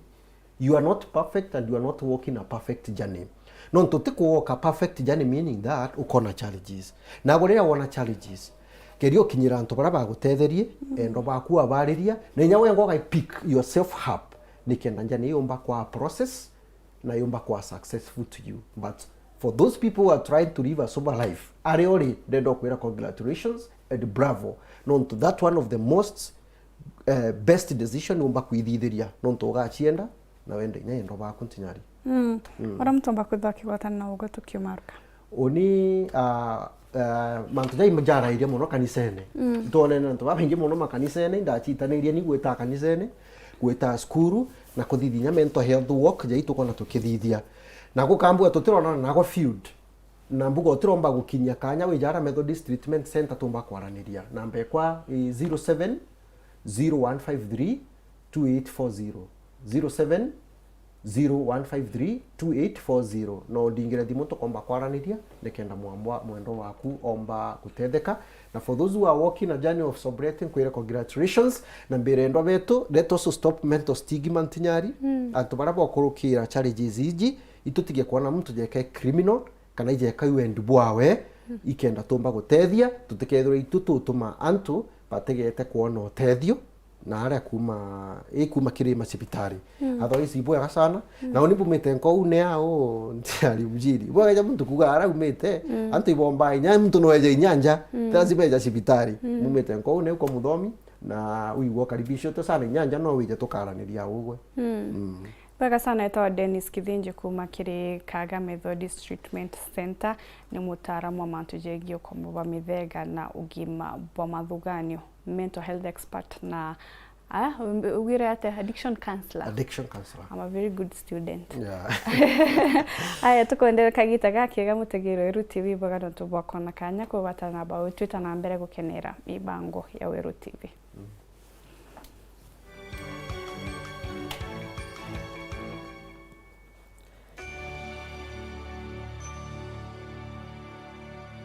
you are not perfect and you are not walking a perfect journey. Nontu ti kuwalk a perfect journey, meaning that ukona challenges. Nago riria wona challenges, geria ukinyira antu baria bagutetherie, endwa baku wabariria, na inya wengwa uga pick yourself up, nikenda journey yumba kwa process, na yumba kwa successful to you. But for those people who are trying to live a sober life, aria uri, ndenda ukwira congratulations and bravo. Nontu that one of the most, eh, best decision umba kwithithiria, nontu ugachienda na wende inya endwa baku ntinyari. Mm. Mm. Uria muntu omba kwithwa akigwatana na ugwe tukiumaruka. Uni, ah, ah, mantu jai jarairie muno kanisene. Mm. Itwonene antu babaingi muno makanisene, indachitanirie ni gwita kanisene, gwita cukuru, na kuthithia mental health walk, jai tukona tukithithia. Na gukambua tutirona nago field. Na mbuga utiromba gukinyia kanya wija ara Methodist Treatment Center tumba kwaraniria. Namba ekwa i zero seven zero one five three two eight four zero. Zero seven zero one five three two eight four zero. No ndingire thimu tukomba kwaraniria, nikenda mwambwa mwendo waku omba gutetheka. Na for those who are walking a journey of sobriety, nkwire congratulations. Na mbere endwa betu, let us stop mental stigma ntinyari. Mm. Antu baria bokurukira challenges iji, itutige kwona muntu jeke criminal, kana ijeka wendi bwawe, ikenda tumba gutethia, tutikethirwe itu tutuma antu bategete kwona utethio na aria kuma, i kuma kiri macibitari. Mm. Otherwise, ibwega sana. Mm. Na uni mbumite nkoune au, ntiari mjiri. Bwega ja muntu kuga ara umite, mm, antu ibomba inya, muntu no eja inyanja, mm, lazima eja cibitari. Mm. Mbumite nkoune uko muthomi, na uigwa ukaribishitwe sana inyanja, no wije tukaraniria ugwe. Mm. Mm. Bwega sana, etagwa Dennis Kithinji kuma kiri Kaga Methodist Treatment Center. Ni mutaaramu wa mantu jegie ukomo bwa mithega na ugima bwa mathuganio, mental health expert na, ah, ugire atia? Addiction counselor. Addiction counselor. I'm a very good student. Yeah. Aya, tukwendere kagita gakiega mutegeri wa Weru T V, bwega nontu bwa kwona kanya kugwatana na bau twita na mbere gukenera mibango ya Weru T V. Mm.